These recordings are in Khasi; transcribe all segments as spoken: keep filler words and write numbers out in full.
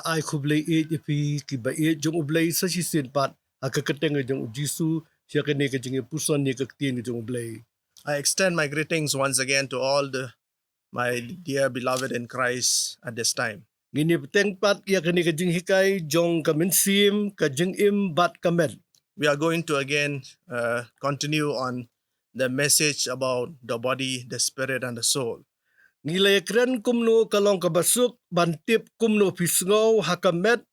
Ai khublei ïeit ïa phi ki ba ïeit jong U Blei sa shisien pat ha ka kyrteng jong U Jisu, sha kane ka jingïapuson ïa ka ktien jong U Blei. I extend my greetings once again to all the, my dear beloved in Christ at this time. Ngin ïa bteng pat ïa kane ka jinghikai jong ka mynsiem, ka jingim bad ka met. We are going to again, uh, continue on the message about the body, the spirit, and the soul. Ngi la ïakren kumno ka long kaba suk ban tip kumno phi sngew ha ka met,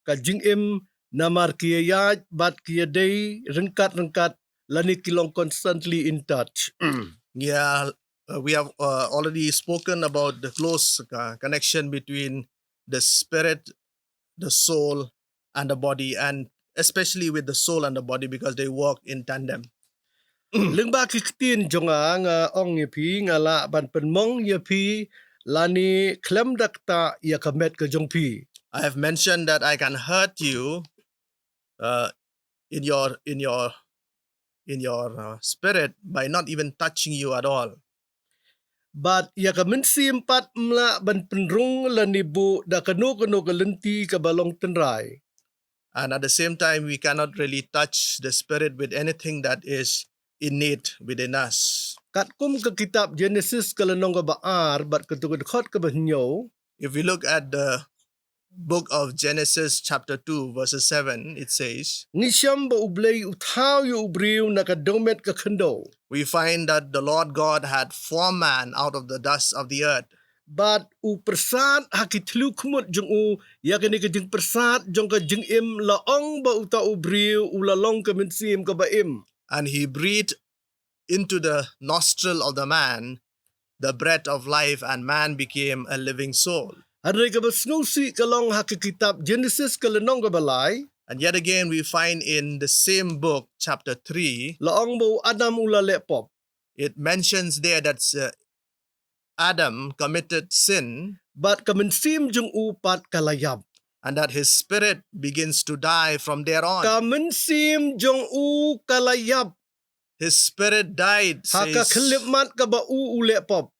ka jingim, namar ki ïaid bad ki ïadei ryngkat ryngkat, lane ki long constantly in touch. Yeah, uh, we have, uh, already spoken about the close, uh, connection between the spirit, the soul, and the body, and especially with the soul and the body, because they work in tandem. Lyngba ki ktien jong nga, nga ong ïa phi, nga lah ban pynmong ïa phi, lane khlem da kata ïa ka met ka jong phi. I have mentioned that I can hurt you, uh, in your, in your, in your, uh, spirit by not even touching you at all. Bad ïa ka mynsiem pat ym lah ban pynrung lane buh da kano kano ka lynti kaba long tynrai. And at the same time, we cannot really touch the spirit with anything that is innate within us. Katkum ka kitab Genesis ka lynnong kaba ar bad ka dkhot kaba hynñiew. If we look at the book of Genesis chapter two verses seven, it says, ngi shem ba U Blei u thaw ïa u briew na ka dewmet ka khyndew. We find that the Lord God had formed man out of the dust of the earth. Bad u pyrsad ha ki thliew khmut jong u, ïa kane ka jingpyrsad jong ka jingim, la ong ba uta u briew u la long ka mynsiem kaba im. And he breathed into the nostril of the man the breath of life, and man became a living soul. Hynrei kaba sngewsih ka long ha ka kitab Genesis ka lynnong kaba lai. And yet again we find in the same book, chapter three, la ong ba u Adam u la leh pop. It mentions there that, uh, Adam committed sin. Bad ka mynsiem jong u pat ka la ïap. And that his spirit begins to die from there on. Ka mynsiem jong u ka la ïap. His spirit died, ha ka says, khyllipmat kaba u u leh pop.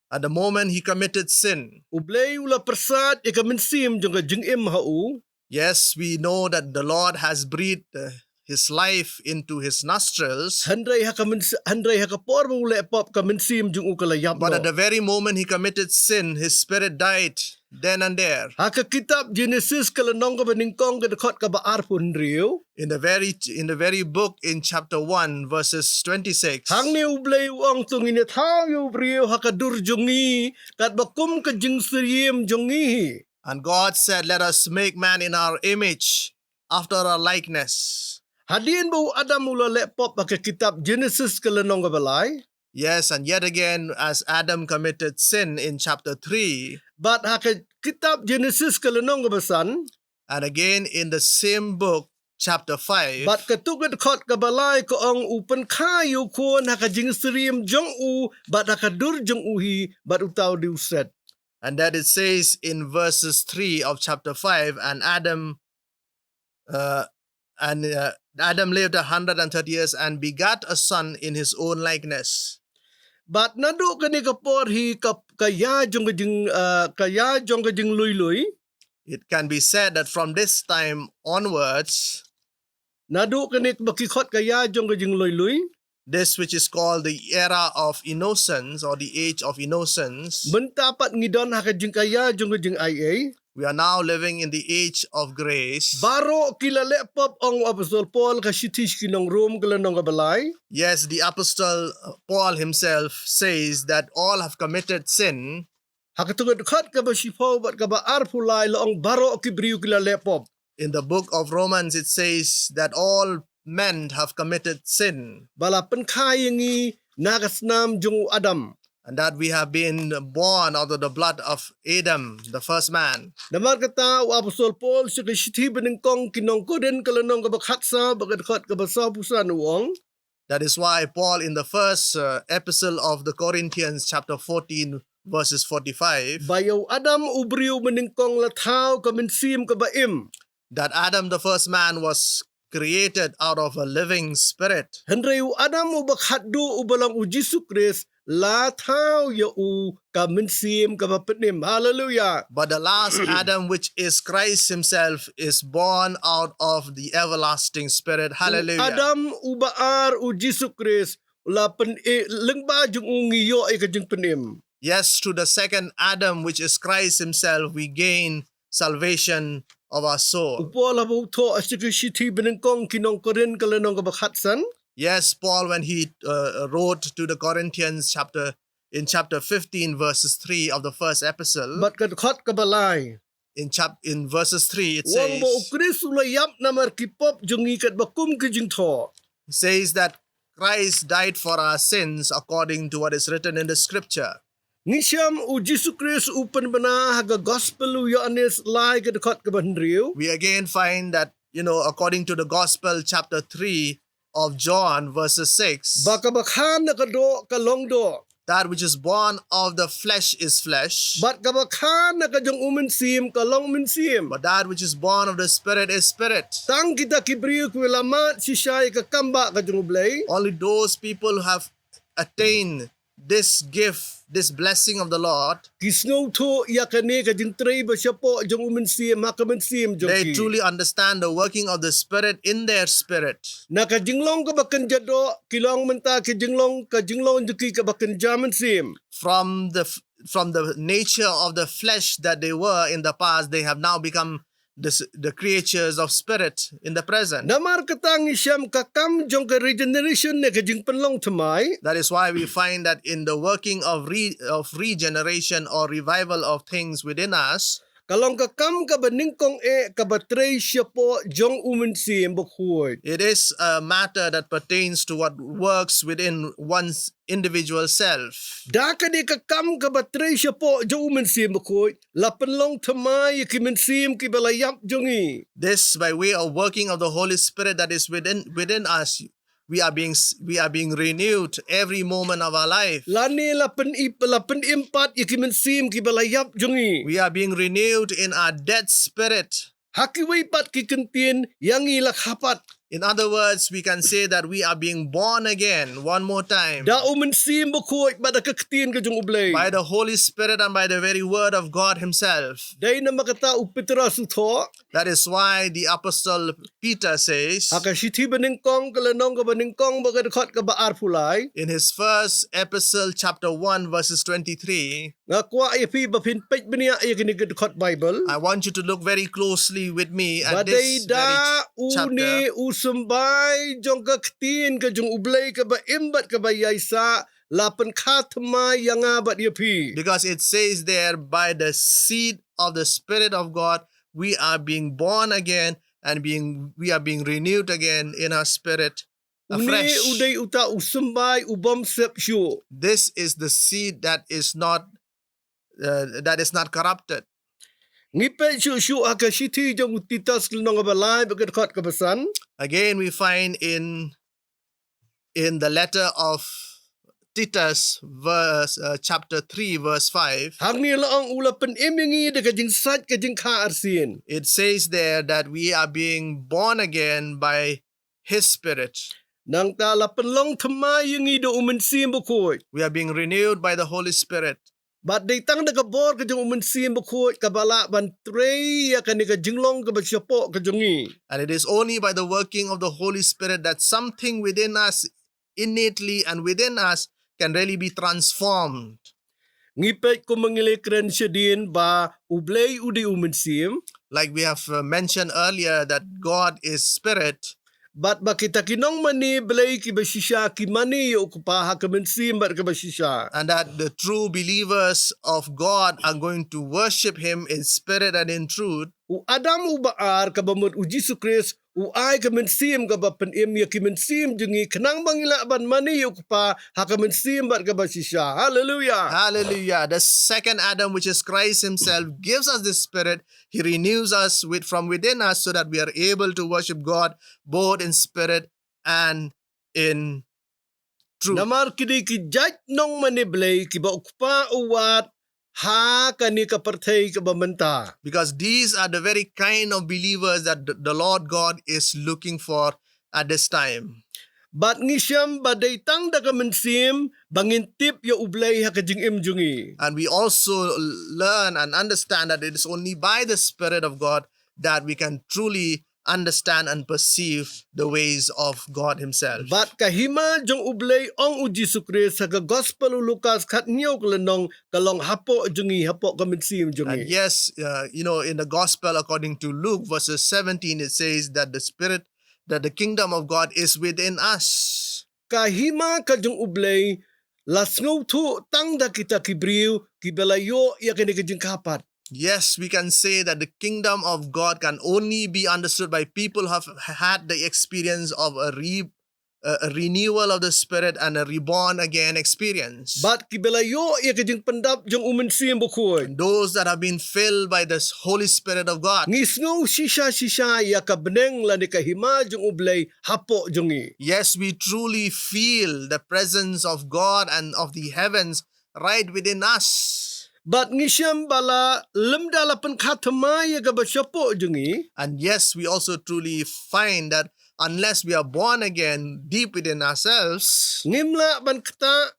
At the moment he committed sin. U Blei u la pyrsad ïa ka mynsiem jong ka jingim ha u. Yes, we know that the Lord has breathed, uh, his life into his nostrils. Hynrei ha ka myns-, hynrei ha ka por ba u leh pop ka mynsiem jong u ka la ïap. But at the very moment he committed sin, his spirit died then and there. Ha ka kitab Genesis ka lynnong kaba nyngkong ka dkhot kaba arphew hynriew. In the very, in the very book in chapter one verses twenty-six. Hangne U Blei u ong, to ngin ïa thaw ïa u briew ha ka dur jong ngi, katba kum ka jingsyriem jong ngi hi. And God said, let us make man in our image, after our likeness. Hadien ba u Adam u la leh pop ha ka kitab Genesis ka lynnong kaba lai. Yes, and yet again, as Adam committed sin in chapter three. Bad ha ka kitab Genesis ka lynnong kaba san. And again in the same book, chapter five. Bad katto ka dkhot kaba lai ka ong u pynkha ïa u khun ha ka jingsyriem jong u, bad ha ka dur jong u hi, bad uta u dei u Set. And that it says in verses three of chapter five, and Adam, uh, and, uh, Adam lived a hundred and thirty years and begat a son in his own likeness. Bad naduh kane ka por hi ka, ka ïa jong ka jing, uh, ka ïa jong ka jinglui lui. It can be said that from this time onwards, naduh kane ba ki khot ka ïa jong ka jinglui lui. This which is called the era of innocence or the age of innocence. Mynta pat ngi don ha ka jing, ka ïa jong ka jingaiei. We are now living in the age of grace. Baroh ki la leh pop, ong u Apostol Paul ha ka shithi sha ki nong Rom ka lynnong kaba lai. Yes, the Apostle, uh, Paul himself says that all have committed sin. Ha katto ka dkhot kaba shiphew bad kaba arphew lai la ong baroh ki briew ki la leh pop. In the book of Romans, it says that all men have committed sin. Ba la pynkha ïa ngi na ka snam jong u Adam. And that we have been born out of the blood of Adam, the first man. Namar kata u Apostol Paul sha ka shithi banyngkong ki nong Korinth ka lynnong kaba khatsaw bad ka dkhot kaba sawphew san u ong. That is why Paul in the first, uh, epistle of the Corinthians chapter fourteen verses forty-five. Ba ïa u Adam u briew banyngkong la thaw ka mynsiem kaba im. That Adam the first man was created out of a living spirit. Hynrei u Adam uba khatduh uba long u Jisu Khrist la thaw ïa u ka mynsiem kaba pynim. Haleluia. But the last Adam, which is Christ Himself, is born out of the everlasting Spirit. Hallelujah. Adam uba ar u Jisu Khrist, la pyn-, eh, lyngba jong u ngi ïoh ïa ka jingpynim. Yes, through the second Adam, which is Christ Himself, we gain salvation of our U soul. Paul haba u thoh ha ka shithi banyngkong ki nong Korinth ka lynnong kaba khatsan. Yes, Paul, when he uh, wrote to the Corinthians, chapter in chapter fifteen, verses three of the first epistle, Bad ka dkhot kaba lai. in chap in verses three, it Ong says, ba u Khrist u la ïap namar ki pop jong ngi katba kum ki jingthoh. Says that Christ died for our sins according to what is written in the scripture. Ngi shem u Jisu Khrist u pynbna ha ka gospel u Ïoannis lai ka dkhot kaba hynriew. We again find that, you know, according to the gospel, chapter three of John, verses six, Ba kaba kha na ka doh ka long doh. That which is born of the flesh is flesh, Bad kaba kha na ka jong u mynsiem ka long mynsiem. But that which is born of the spirit is spirit. Tang kita ki briew ki la mad shisha ïa ka kam ba ka jong u Blei. Only those people who have attained this gift, this blessing of the Lord, Ki sngewthuh ïa kane ka jingtrei ba shapoh jong u mynsiem ha ka mynsiem jong they ki. Truly understand the working of the spirit in their spirit. Na ka jinglong kaba kynja doh ki long mynta ka jinglong, ka jinglong jong ki kaba kynja mynsiem. From the f- from the nature of the flesh that they were in the past, they have now become this, the creatures of spirit in the present. Namar kata ngi shem ka kam jong ka regeneration ne ka jingpynlong thymmai. That is why we find that in the working of re, of regeneration or revival of things within us, Ka long ka kam kaba nyngkong eh kaba trei shapoh jong u mynsiem bakhuid. It is a matter that pertains to what works within one's individual self. Da kane ka kam kaba trei shapoh jong u mynsiem bakhuid, la pynlong thymmai ïa ki mynsiem kiba la ïap jong ngi. This by way of working of the Holy Spirit that is within within us. We are being s- we are being renewed every moment of our life. Lane la pyn-, la pynim pat ïa ki mynsiem kiba la ïap jong ngi. We are being renewed in our dead spirit. Ha kiwei pat ki kyntien ïa ngi la kha pat. In other words, we can say that we are being born again one more time Da u mynsiem bakhuid bad da ka ktien ka jong u Blei. By the Holy Spirit and by the very word of God Himself. Dei namar kata u Petros u thoh. That is why the Apostle Peter says, Ha ka shithi banyngkong ka lynnong kaba nyngkong bad ka dkhot kaba arphew lai. In his first epistle, chapter one, verses twenty-three, Nga kwah ïa phi ba phin peit bniah ïa kane ka dkhot Bible. I want you to look very closely with me at Ba dei this very da ch- chapter. Une u symbai jong ka ktien ka jong u Blei kaba im bad kaba ïaisah la pynkha thymmai ïa nga bad ïa phi. Because it says there, by the seed of the Spirit of God, we are being born again and being we are being renewed again in our spirit. Une Afresh. U dei uta u symbai u bym sep shuh. This is the seed that is not uh, that is not corrupted. Ngi peit shuh shuh ha ka shithi jong u Titus ka lynnong kaba lai bad ka dkhot kaba san. Again, we find in in the letter of Titus, verse uh, chapter three, verse five. Hangne la ong u la pynim ïa ngi da ka jingsait ka jingkha arsien. It says there that we are being born again by His Spirit. Nangta la pynlong thymmai ïa ngi da u mynsiem bakhuid. We are being renewed by the Holy Spirit. Bad dei tang da ka bor ka jong u mynsiem bakhuid kaba lah ban trei ïa kane ka jinglong kaba shapoh ka jong ngi. And it is only by the working of the Holy Spirit that something within us, innately and within us, can really be transformed. Ngi peit kum ma ngi la kren shadien ba u Blei u dei u mynsiem. Like we have uh, mentioned earlier, that God is spirit. Bad ba kita ki nongmane Blei kiba shisha ki mane ïa u Kpa ha ka mynsiem bad kaba shisha. And that the true believers of God are going to worship Him in spirit and in truth. U Adam uba ar kaba mut u Jisu Khrist u ai ka mynsiem kaba pynim ïa ki mynsiem jong ngi khnang ba ngi lah ban mane ïa u Kpa ha ka mynsiem bad kaba shisha. Haleluia. Hallelujah. The second Adam, which is Christ Himself, gives us the Spirit. He renews us with from within us so that we are able to worship God both in spirit and in truth. Namar ki dei ki jait nongmane Blei kiba u Kpa u wad ha kane ka pyrthei kaba mynta. Because these are the very kind of believers that the, the Lord God is looking for at this time. Bad ngi shem ba dei tang da ka mynsiem ba ngin tip ïa U Blei ha ka jingim jong ngi. And we also learn and understand that it is only by the Spirit of God that we can truly understand and perceive the ways of God Himself. Bad ka hima jong U Blei, ong u Jisu Khrist ha ka Gospel u Lukas khathynñiew ka lynnong, ka long hapoh jong ngi, hapoh ka mynsiem jong ngi. And yes, uh, you know, in the Gospel according to Luke, verses seventeen, it says that the Spirit, that the kingdom of God is within us. Ka hima ka jong U Blei la sngewthuh tang da kita ki briew kiba la ïoh ïa kane ka jingkha pat. Yes, we can say that the kingdom of God can only be understood by people who have had the experience of a re-, a, a renewal of the Spirit and a reborn again experience. Bad kiba la ïoh ïa ka jingpyndap jong U Mynsiem Bakhuid. And those that have been filled by the Holy Spirit of God. Ngi sngew shisha shisha ïa ka bneng lane ka hima jong U Blei hapoh jong ngi. Yes, we truly feel the presence of God and of the heavens right within us. Bad ngi shem ba la lymda la pynkha thymmai ïa kaba shapoh jong ngi. And yes, we also truly find that unless we are born again deep within ourselves, ngim lah ban ktah,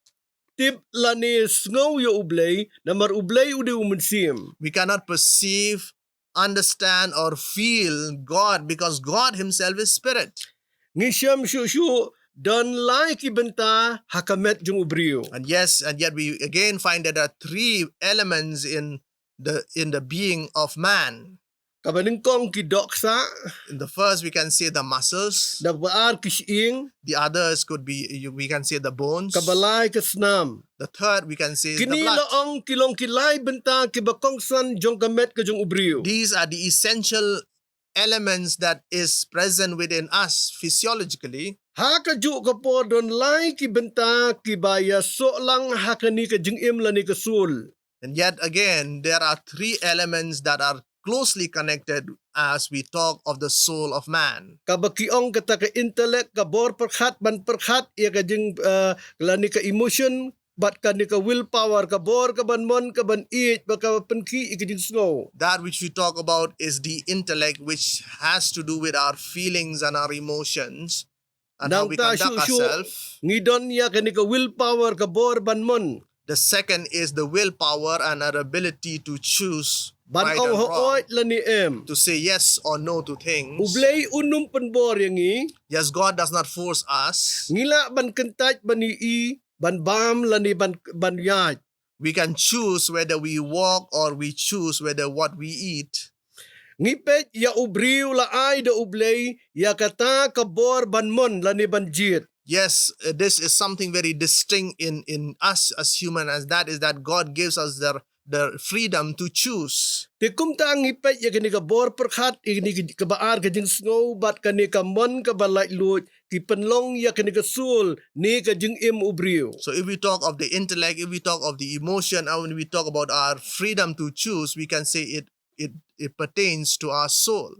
tip lane sngew ïa U Blei, namar U Blei u dei U Mynsiem. We cannot perceive, understand or feel God because God Himself is Spirit. Ngi shem shuh shuh don lai ki bynta ha ka met jong u briew. And yes, and yet we again find that there are three elements in the, in the being of man. Kaba nyngkong ki dohksah. In the first, we can say the muscles. Kaba ar ki shyieng. The others could be, you, we can say the bones. Kaba lai ka snam. The third, we can say is the blood. Kine la ong ki long ki lai bynta kiba kongsan jong ka met ka jong u briew. These are the essential elements that is present within us physiologically. Ha kajuh ka por don lai ki bynta kiba ïasoh lang ha kane ka jingim lane ka soul. And yet again, there are three elements that are closely connected as we talk of the soul of man. Kaba ki ong kata ka intellect, ka bor pyrkhat ban pyrkhat ïa ka jing, eh, lane ka emotion, bad kane ka willpower, ka bor kaban mon, kaban ïeit, bad kaba pynkhih ïa ka jingsngew. That which we talk about is the intellect, which has to do with our feelings and our emotions and how we conduct ourselves. Nangta shuh shuh ngi don ïa kane ka willpower, ka bor ban mon. The second is the willpower and our ability to choose right and wrong. Ban ong hooid lane em. To say yes or no to things. U Blei um pynbor ïa ngi. Yes, God does not force us. Ngi lah ban kyntait ban ïohi, ban bam lane ban, ban ïaid. We can choose whether we walk or we choose whether what we eat. Ngi peit ïa u briew la ai da U Blei ïa kata ka bor ban mon lane ban jied. Yes, uh, this is something very distinct in, in us as human, as that is that God gives us the, the freedom to choose. Te kumta ngi peit ïa kane ka bor pyrkhat, ïa kane ka, kaba ar ka jingsngew bad kane ka mon kaba laitluid, ki pynlong ïa kane ka soul ne ka jingim u briew. So if we talk of the intellect, if we talk of the emotion, and when we talk about our freedom to choose, we can say it, it, it pertains to our soul.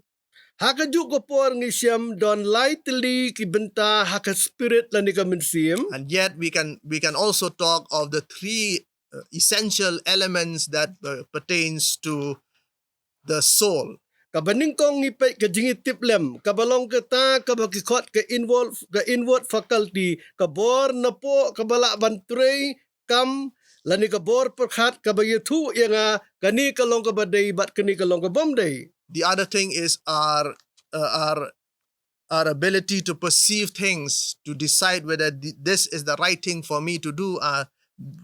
Ha kajuh ka por ngi shem don lai tylli ki bynta ha ka spirit lane ka mynsiem. And yet we can, we can also talk of the three, uh, essential elements that, uh, pertains to the soul. Kaba nyngkong ngi peit ka jingïatiplem, kaba long kata kaba ki khot ka inward, ka inward faculty, ka bor napoh kaba lah ban trei kam, lane ka bor pyrkhat kaba ïathuh ïa nga, kane ka long kaba dei bad kane ka long kabym dei. The other thing is our, uh, our, our ability to perceive things, to decide whether th-, this is the right thing for me to do, uh,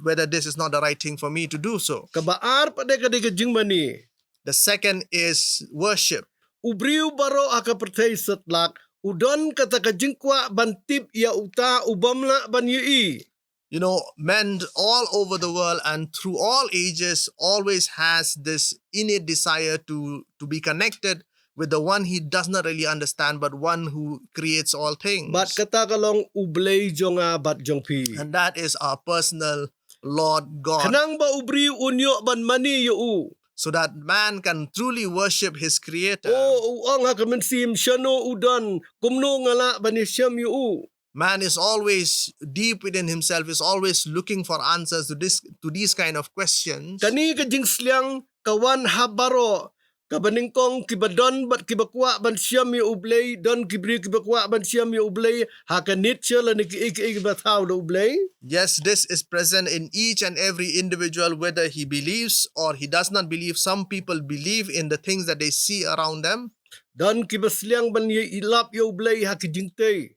whether this is not the right thing for me to do so. Kaba ar pat ka dei ka jingmane. The second is worship. U briew baroh ha ka pyrthei satlak u don kata ka jingkwah ban tip ïa uta ubym lah ban ïohi. You know, men all over the world and through all ages always has this innate desire to, to be connected with the one he does not really understand, but one who creates all things. Bad kata ka long U Blei jong nga bad jong phi. And that is our personal Lord God. Khnang ba u briew un ïoh ban mane ïa u. So that man can truly worship his creator. Oh, u ong ha ka mynsiem, shano u don, kumno nga lah ban ïashem ïa u. Man is always, deep within himself, is always looking for answers to this, to these kind of questions. Kane ka jingsliang ka wan ha baroh, Kaba nyngkong, kiba don bad kiba kwah ban shem ïa U Blei, don ki briew kiba kwah ban shem ïa U Blei ha ka nature lane kiei kiei kiba thaw da U Blei. Yes, this is present in each and every individual, whether he believes or he does not believe. Some people believe in the things that they see around them. Don kiba sliang ban ïa i lap ïa U Blei ha ki jingtei.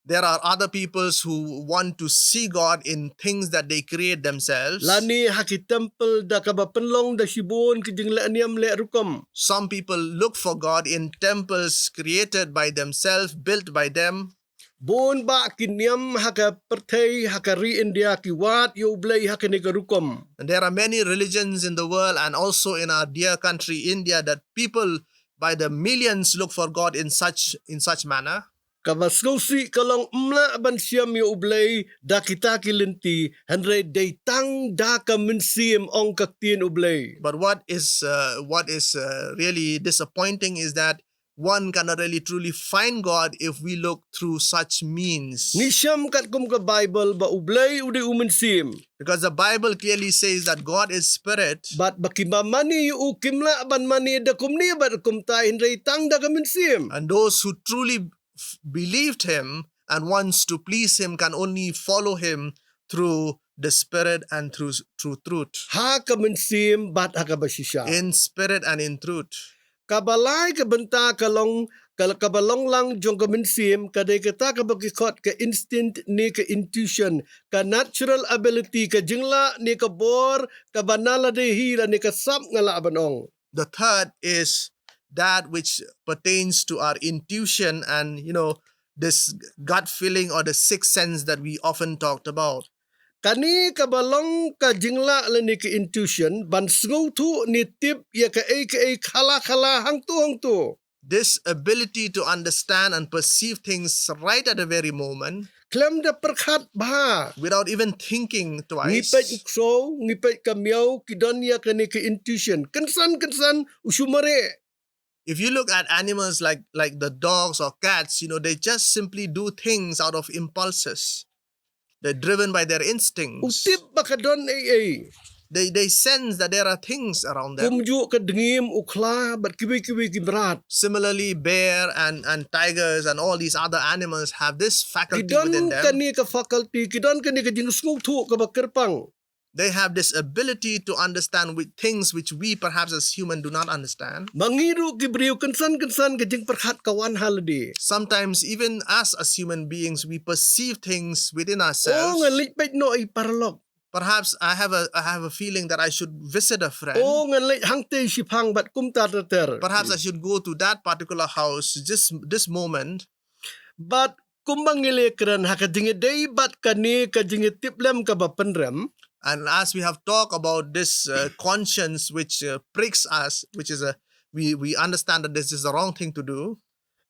There are other peoples who want to see God in things that they create themselves. Lane ha ki temple da kaba pynlong da shibun ki jingleh niam leh rukom. Some people look for God in temples created by themselves, built by them. Bun bah ki niam ha ka pyrthei, ha ka ri India, ki wad ïa U Blei ha kane ka rukom. And there are many religions in the world and also in our dear country India that people by the millions look for God in such, in such manner. Kaba sngewsih ka long ym lah ban shem ïa U Blei da kita ki lynti, hynrei dei tang da ka mynsiem, ong ka ktien U Blei. But what is, uh, what is, uh, really disappointing is that one cannot really truly find God if we look through such means. Ngi shem katkum ka Bible ba U Blei u dei U Mynsiem. Because the Bible clearly says that God is spirit. Bad ba ki ba mane ïa u kim lah ban mane da kumne bad kumta, hynrei tang da ka mynsiem. And those who truly f-, believed him and wants to please him can only follow him through the spirit and through, through truth. Ha ka mynsiem bad ha kaba shisha. In spirit and in truth. Kaba lai ka bynta ka long, ka, kaba long lang jong ka mynsiem, ka dei kata kaba ki khot ka instinct ne ka intuition, ka natural ability, ka jinglah ne ka bor, kaba na lade hi lane ka sap, nga lah ban ong. The third is that which pertains to our intuition and, you know, this gut feeling or the sixth sense that we often talked about. Kane kaba long ka jinglah lane ka intuition, ban sngewthuh ne tip ïa kaei kaei khala khala hangto hangto. This ability to understand and perceive things right at the very moment. Khlem da pyrkhat bha. Without even thinking twice. Ngi peit u ksew, ngi peit ka miaw, ki don ïa kane ka intuition. Kynsan kynsan u shu mareh. If you look at animals like, like the dogs or cats, you know, they just simply do things out of impulses. They're driven by their instincts. U tip ba ka don ei ei. They, they sense that there are things around them. Kumjuh ka dngiem, u khla bad kiwei kiwei ki mrad. Similarly, bear and, and tigers and all these other animals have this faculty within them. Ki don kane ka faculty, ki don kane ka jingsngewthuh kaba kyrpang. They have this ability to understand with things which we perhaps as human do not understand. Ma ngi ruh ki briew kynsan kynsan ka jingpyrkhat ka wan ha lade. Sometimes even us as human beings, we perceive things within ourselves. Oh, ngan leit peit noh ïa i paralok. Perhaps I have a, I have a feeling that I should visit a friend. Oh, ngan leit hangtei shiphang bad kumta ter ter. Perhaps I should go to that particular house just this moment. Bad kumba ngi leh kren ha ka jingïadei bad kane ka jingïatiplem kaba pynrem. And as we have talked about this, uh, conscience which, uh, pricks us, which is a, we, we understand that this is the wrong thing to do.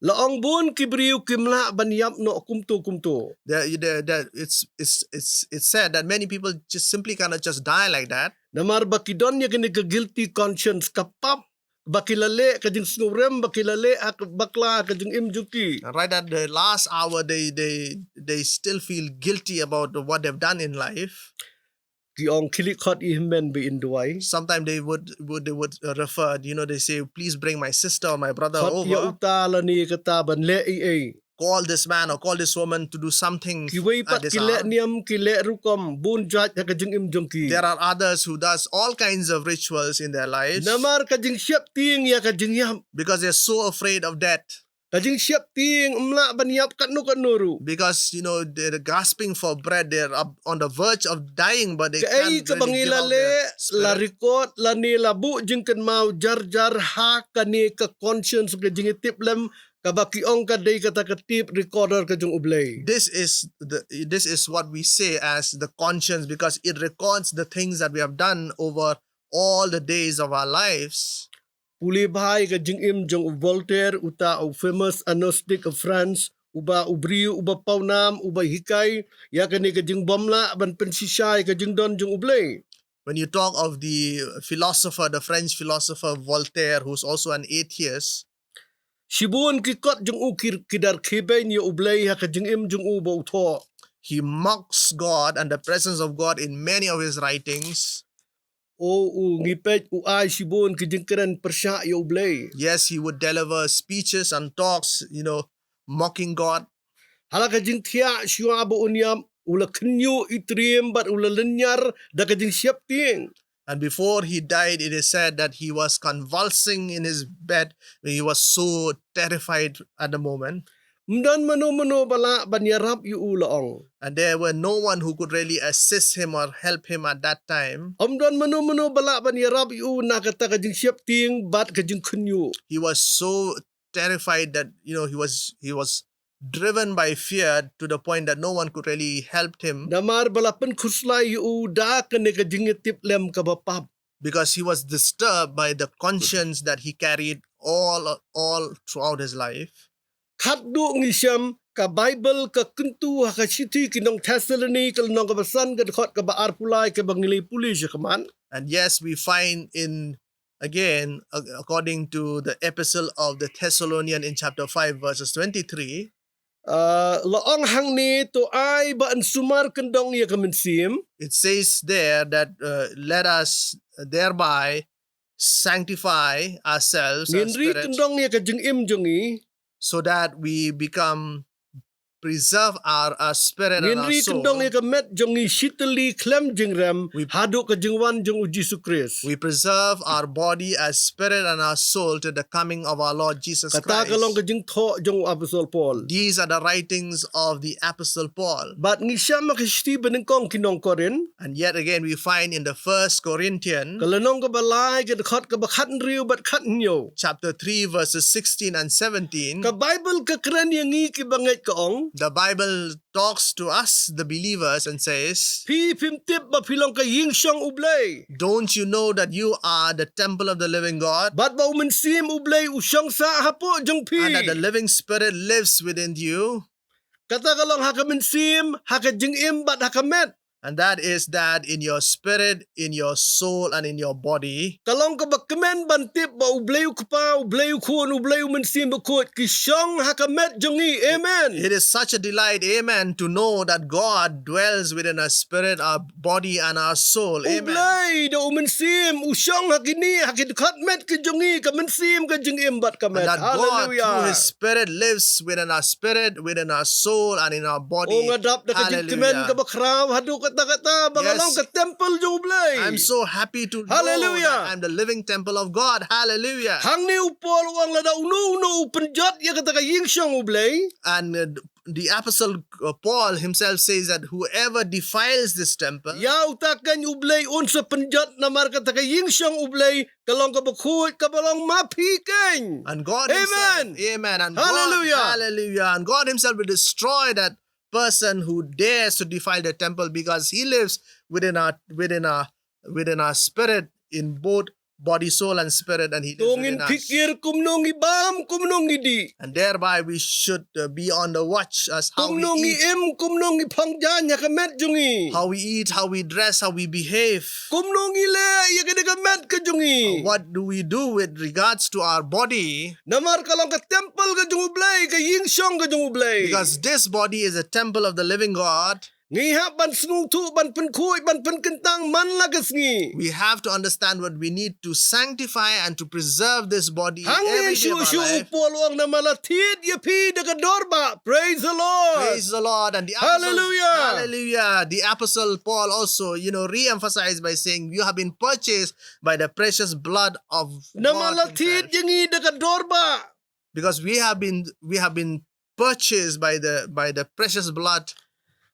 La ong bun ki briew kim lah ban ïap noh kumto kumto. There, there, there, it's, it's, it's, it's said that many people just simply cannot just die like that. Namar ba ki don ïa kane ka guilty conscience, ka pap ba ki la leh, ka jingsngewrem ba ki la leh ha ka bakla ha ka jingim jong ki. And right at the last hour, they, they, they still feel guilty about what they've done in life. Ki ong khie leit khot ïa i hynmen ba in duwai. Sometimes they would, would, they would, uh, refer, you know, they say, "Please bring my sister or my brother over." Khot ïa uta lane kata ban leh ei ei. Call this man or call this woman to do something at this hour. Kiwei pat ki leh niam, ki leh rukom bun jait ha ka jingim jong ki. There are others who does all kinds of rituals in their lives. Namar ka jingsheptieng ïa ka jingïap. Because they're so afraid of death. Ka jingsheptieng ym lah ban ïap katno katno ruh. Because, you know, they're gasping for breath, they're up on the verge of dying, but they can't really give out their spirit. Kaei kaba ngi la leh, la record lane la buh jingkynmaw jar jar ha kane ka conscience, ka jingïatiplem, kaba ki ong ka dei kata ka tape recorder ka jong U Blei. This is the, this is what we say as the conscience, because it records the things that we have done over all the days of our lives. Pule bha ïa ka jingim jong u Voltaire, uta u famous agnostic of France, uba u briew uba pawnam, uba hikai ïa kane ka jingbymlah ban pynshisha ïa ka jingdon jong U Blei. When you talk of the philosopher, the French philosopher Voltaire, who's also an atheist, shibun ki kot jong u ki, ki da kheiñ ïa U Blei ha ka jingim jong u ba u thoh. He mocks God and the presence of God in many of his writings. O u ngi peit u ai shibun ki jingkren pyrshah ïa U Blei. Yes, he would deliver speeches and talks, you know, mocking God. Hala ka jingthiah shuwa ba un ïap, u la khynñiuh i triem bad u la lynñiar da ka jingsheptieng. And before he died, it is said that he was convulsing in his bed. He was so terrified at the moment. Ym don mano mano ba lah ban ïarap ïa u, la ong. And there were no one who could really assist him or help him at that time. Ym don mano mano ba lah ban ïarap ïa u na kata ka jingsheptieng bad ka jingkhynñiuh. He was so terrified that, you know, he was he was driven by fear to the point that no one could really help him. Namar ba la pynkhuslai ïa u da kane ka jingïatiplem kaba pap. Because he was disturbed by the conscience that he carried all all throughout his life. Khatduh ngi shem, ka Baibl ka kyntu ha ka shithi ki nong Thessaloni ka lynnong kaba san ka dkhot kaba arphew lai kaba ngi la pule shakhmat. And yes, we find in, again, ac- according to the epistle of the Thessalonian in chapter five, verses twenty-three, uh, la ong hangne, to ai ba yn sumar kyndong ïa ka mynsiem. It says there that, uh, let us thereby sanctify ourselves, our Ngin ri spirit, kyndong ïa ka jingim jong ngi. So that we become, preserve our, our spirit and Ngin our ri soul. Kyndong ïa ka met jong ngi shi tylli khlem jingrem, We haduh ka jingwan jong u Jisu Khrist. We preserve our body, our spirit, and our soul to the coming of our Lord Jesus Christ. Kata ka long ka jingthoh jong u Apostol Paul. These are the writings of the Apostle Paul. Bad ngi shem ha ka shithi banyngkong ki nong Korinth. And yet again, we find in the First Corinthian, ka lynnong kaba lai, ka dkhot kaba khathynriew bad khathynñiew, chapter three, verses sixteen and seventeen, ka Baibl ka kren ïa ngi ki bangeit, ka ong, the Bible talks to us, the believers, and says, phi phim tip ba phi long ka ïingshong U Blei? Don't you know that you are the temple of the living God? Bad ba U Mynsiem U Blei u shong sah hapoh jong phi. And that the living Spirit lives within you. Kata ka long ha ka mynsiem, ha ka jingim bad ha ka met. And that is that in your spirit, in your soul, and in your body. Ka long kaba kmen ban tip ba U Blei U Kpa, U Blei U Khun, U Blei U Mynsiem Bakhuid ki shong ha ka met jong ngi. Amen. It is such a delight, amen, to know that God dwells within our spirit, our body, and our soul. Amen. U Blei da U Mynsiem u shong ha kine, ha ki dkhot met ki jong ngi, ka mynsiem, ka jingim bad ka met. And that God, hallelujah, through His Spirit, lives within our spirit, within our soul, and in our body. O, nga dap da ka jingkmen, hallelujah, kaba khraw haduh katta katta ba nga, yes, long ka temple jong U Blei. I'm so happy to, hallelujah, know that I'm the living temple of God. Hallelujah. Hangne u Paul u ong lada uno uno u pynjot ïa kata ka ïingshong U Blei. And, uh, the apostle, uh, Paul himself says that whoever defiles this temple, ïa uta ka ïing U Blei un sa pynjot, namar kata ka ïingshong U Blei ka long kaba khuid, kaba long ma phi keiñ. And God himself, amen, amen, and God, hallelujah, hallelujah, and God himself will destroy that person who dares to defile the temple, because he lives within our, within our, within our spirit, in both body, soul, and spirit, and he lives within us. To ngin phikir kumno ngi bam, kumno ngi dih. And thereby we should, uh, be on the watch as how we eat. Kumno ngi im, kumno ngi phong jaiñ ha ka met jong ngi. How we eat, how we dress, how we behave. Kumno ngi leh ïa kane ka met ka jong ngi. Uh, what do we do with regards to our body? Namar ka long ka temple ka jong U Blei, ka ïingshong ka jong U Blei. Because this body is a temple of the living God. Ngi hap ban sngewthuh, ban pynkhuid, ban pynkyntang man la ka sngi. We have to understand what we need to sanctify and to preserve this body every day of our life. Hangne shuh shuh u Paul u ong namar la thied ïa phi da ka dor bah. Praise the Lord. Praise the Lord. And the apostle, hallelujah, hallelujah. The apostle Paul also, you know, re-emphasized by saying, you have been purchased by the precious blood of God himself. Namar la thied ïa ngi da ka dor bah. Because we have been, we have been purchased by the, by the precious blood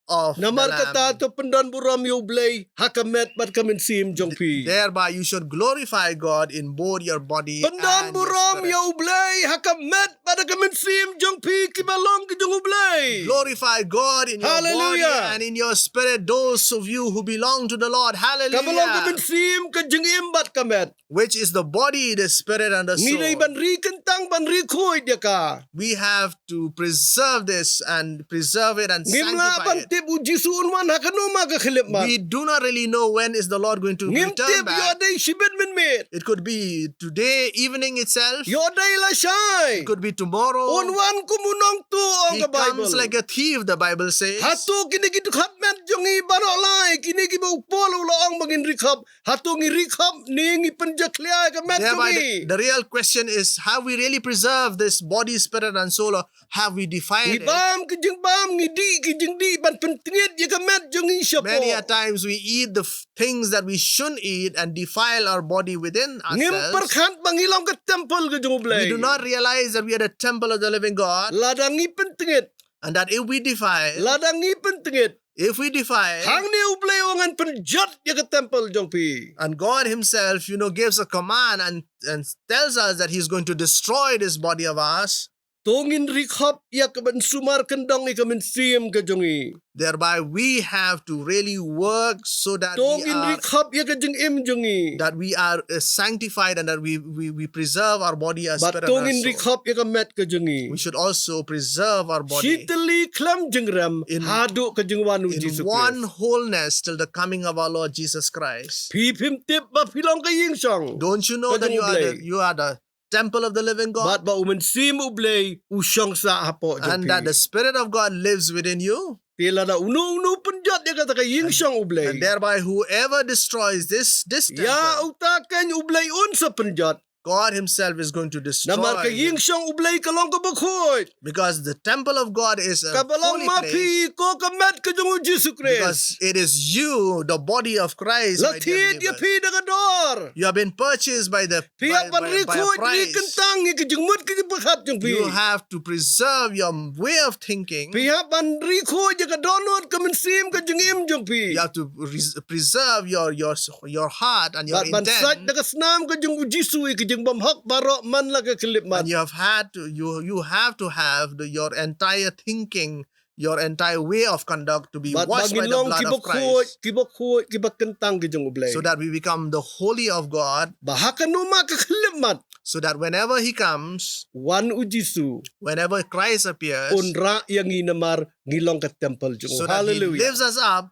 of the Lamb. Namar kata to pyndon burom ïa U Blei ha ka met bad ka mynsiem jong phi. Thereby you should glorify God in both your body and your spirit. Pyndon burom ïa U Blei ha ka met bad ka mynsiem jong phi, kiba long ki jong U Blei. Glorify God in your body, hallelujah, and in your spirit, those of you who belong to the Lord. Hallelujah. Kaba long ka mynsiem, ka jingim bad ka met. Which is the body, the spirit, and the soul. Ngi dei ban ri kyntang, ban ri khuid ïa ka. We have to preserve this and preserve it and sanctify it. Ngim lah ban tip u Jisu un wan ha kano ma ka khyllipmat. We do not really know when is the Lord going to return back. Ngim tip, ïoh dei shibit mynmiet. It could be today evening itself. Ïoh dei lashai. It could be tomorrow. Un wan kum u nongtuh, ong ka Baibl. He comes like a thief, the Bible says. Hato kine ki dkhot met jong ngi baroh lai, kine kiba u Paul u la ong ba ngin ri khop, hato ngi ri khop ne ngi pynjakhlia ïa ka met jong ngi? Thereby, the, the real question is, have we really preserved this body, spirit, and soul, or have we defiled it? Ngi bam ki jingbam, ngi dih ki jingdih ban pyntngit ïa ka met jong ngi shapoh. Many a times we eat the f-, things that we shouldn't eat and defile our body within ourselves. Ngim pyrkhat ba ngi long ka temple ka jong U Blei. We do not realize that we are the temple of the living God. Lada ngi pyntngit. And that if we defile, lada ngi pyntngit, if we defile, hangne U Blei u ong ngan pynjot ïa ka temple jong phi. And God himself, you know, gives a command and, and tells us that he's going to destroy this body of ours. To ngin ri khop ïa ka ban sumar kyndong ïa ka mynsiem ka jong ngi. Thereby we have to really work so that we are, to ngin ri khop ïa ka jingim jong ngi, that we are, uh, sanctified and that we, we, we preserve our body, our spirit, and our soul. Bad to ngin ri khop ïa ka met ka jong ngi. We should also preserve our body. Shi tylli khlem jingrem, in, haduh ka jingwan u Jisu Khrist. In one wholeness till the coming of our Lord Jesus Christ. Phi phim tip ba phi long ka ïing shong ka jong U Blei. Don't you know that you are the, you are the temple of the living God? Bad ba U Mynsiem U Blei u shong sah hapoh jong phi. And that the Spirit of God lives within you. Te lada uno uno pynjot ïa kata ka ïing shong U Blei. And, and thereby whoever destroys this, this temple, ïa uta keiñ U Blei un sa pynjot. God himself is going to destroy. Namar ka ïing shong U Blei ka long kaba khuid. Because the temple of God is a holy place. Kaba long ma phi ko ka met ka jong U Jisu Khrist. Because it is you, the body of Christ, my dear believers. La thied ïa phi da ka dor. You have been purchased by the, by, by, by a price. Phi hap ban ri khuid, ri kyntang ïa ka jingmut ka jingpyrkhat jong phi. You have to preserve your way of thinking. Phi hap ban ri khuid ïa ka dohnud ka mynsiem ka jingim jong phi. You have to res-, preserve your, your, your heart and your intent. Bad ban sait da ka snam ka jong U Jisu ïa ka jingbymhok baroh man la ka khyllipmat. And you have had to, you, you have to have the, your entire thinking, your entire way of conduct to be washed by the blood of Christ. Bad ba ngin long kiba khuid, kiba khuid, kiba kyntang ka jong U Blei. So that we become the holy of God. Ba ha kano ma ka khyllipmat. So that whenever he comes, wan U Jisu, whenever Christ appears, un rah ïa ngi namar ngi long ka temple jong U. Hallelujah. So that he lifts us up,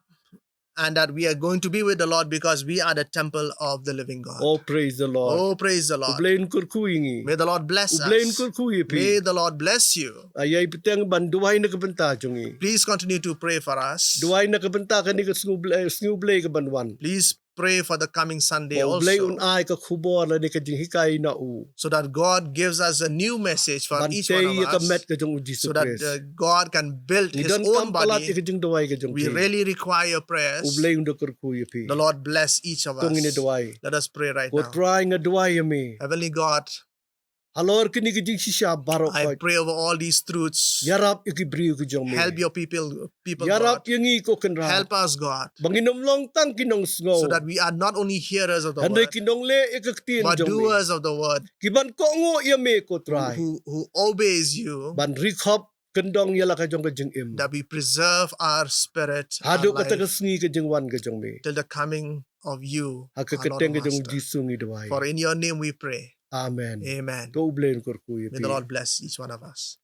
and that we are going to be with the Lord because we are the temple of the living God. Oh, praise the Lord. Oh, praise the Lord. U Blei un kyrkhu ïa ngi. May the Lord bless us. U Blei un kyrkhu ïa phi. May the Lord bless you. Ai, ai bteng ban duwai na ka bynta jong ngi. Please continue to pray for us. Duwai na ka bynta kane ka sngi U Blei, sngi U Blei ka ban wan. Please pray for the coming Sunday also. Ba U Blei un ai ka khubor lane ka jinghikai na u. So that God gives us a new message for each one of us. Ban tei ïa ka met ka jong U Jisu Khrist. So that, uh, God can build his own body. Ngi don kam palat ïa ka jingduwai ka jong phi. We really require your prayers. U Blei un da kyrkhu ïa phi. The Lord bless each of us. To ngin ïa duwai. Let us pray right now. Ko Trai, nga duwai ïa me. Heavenly God, halor kine ki jingshisha baroh, I pray over all these truths. Ïarap ïa ki briew ki jong me. Help your people, people, God. Ïarap ïa ngi, ko Kynrad. Help us, God. Ba ngin ym long tang ki nongsngew. So that we are not only hearers of the word, hynrei ki nongleh ïa ka ktien jong me. But doers of the word. Ki ban kohnguh ïa me, ko Trai. Who, who, who obeys you. Ban ri khop kyndong ïa la ka jong ka jingim. That we preserve our spirit, our life. Haduh kata ka sngi ka jingwan ka jong me. Till the coming of you, our Lord and Master. Ha ka kyrteng ka jong U Jisu ngi duwai. For in your name we pray. Amen. Amen. To U Blei un kyrkhu ïa phi. May the Lord bless each one of us.